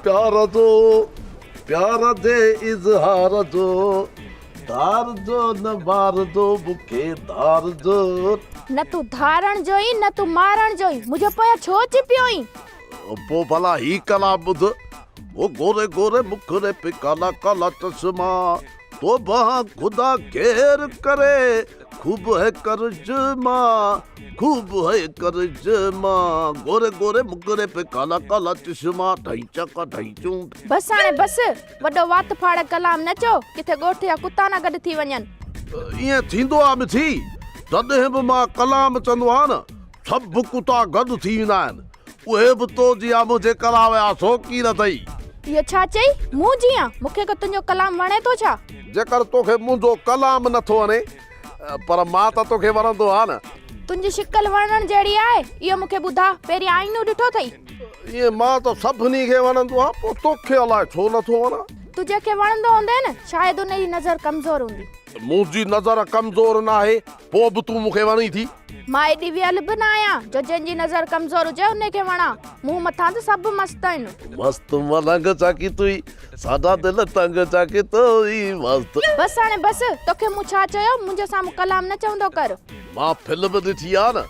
پيار جو پيار جي اظهار جو ڌارجو نه مارجو مونکي ڌارجو. نه تون ڌارڻ جو ئي نه تون مارڻ جو ئي منهنجو پويان ڇو اچي پيو آهين. پوء ڀلا هي ڪلام ٻڌ. او گوري گوري مکڙي پي ڪالا ڪالا چشما توبهه خدا غير ڪري خوب هي ڪرشما خوب هي ڪرشما گوري گوري مکڙي پي ڪالا ڪالا چشما ڍئي چڪا ڍئي چون. بس هاڻي بس، وڏو وات ڦاڙ ڪلام نه چئو، ڪٿي ڳوٺ جا ڪتا نه گڏ ٿي وڃن. ائين ٿيندو آ مٺي، جڏهن به مان ڪلام چوندو آهيان نه، سڀ ڪتا گڏ ٿي ويندا آهن. اهي به تو جيان منهنجي ڪلام جا شوقين اٿئي. اهو ڇا چئي؟ مون جيان؟ مون کي ڪو تنهنجو ڪلام وڻي ٿو ڇا؟ جيڪر توکي منهنجو ڪلام نه ٿو وڻي، پر مان ته توکي وڻندو آهيان نه. تنهنجي شڪل وڻڻ جهڙي آهي؟ اهو مون کي ٻڌاء، پهرين آئينو ڏٺو اٿئي؟ ائين مان ته سڀني کي وڻندو آهيان، پوء توکي الائي ڇو نه ٿو وڻان؟ تون جنهن کي وڻندو هوندين نه، شايد ان جي نظر ڪمزور هوندي. منهنجي نظر ڪمزور ناهي، پوء به تون مون کي وڻين ٿي. مان ايڏي ويل به نه آهيان جو جنهن جي نظر ڪمزور هجي انهي کي وڻان. مون مٿان ته سڀ مست آهن. مست ملنگ چا ڪيتوئي، ساڍا دل تنگ چا ڪيتوئي، مست. بس هاڻي بس، توکي مون ڇا چيو، منهنجي سامهون ڪلام نه چوندو ڪر. مان فلم ڏٺي آ نه،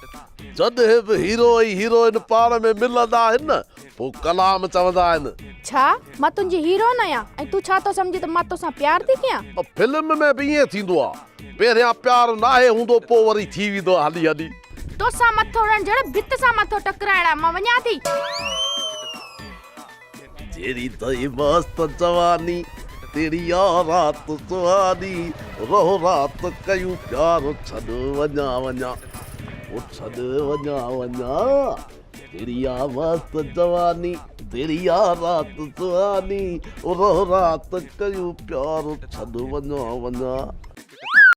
جڏهن به هيرو ۽ هيروئن پاڻ ۾ ملندا آهن نه، پوء ڪلام چوندا آهن. ڇا، مان تنهنجي هيروئن آهيان ۽ تون ڇا ٿو سمجهين ته مان توسان پيار ٿي ڪيان؟ فلم ۾ به ائين ٿيندو آ. پهريان پيار ناهي هوندو پوء وري ٿي ويندو آ هلي هلي. توسان مٿو هڻڻ جهڙو ڀت سان مٿو ٽڪرائڻ آ، مان وڃان ٿي. جهڙي ٿئي مست جواني، تهڙي آ رات سهاني، رهو رات ڪيون پيار ڇڏ وڃان وڃان، او ڇڏ وڃان وڃان، تهڙي آ مست جواني، تهڙي آ رات سهاني، رهو رات ڪيون پيار ڇڏ وڃان وڃان.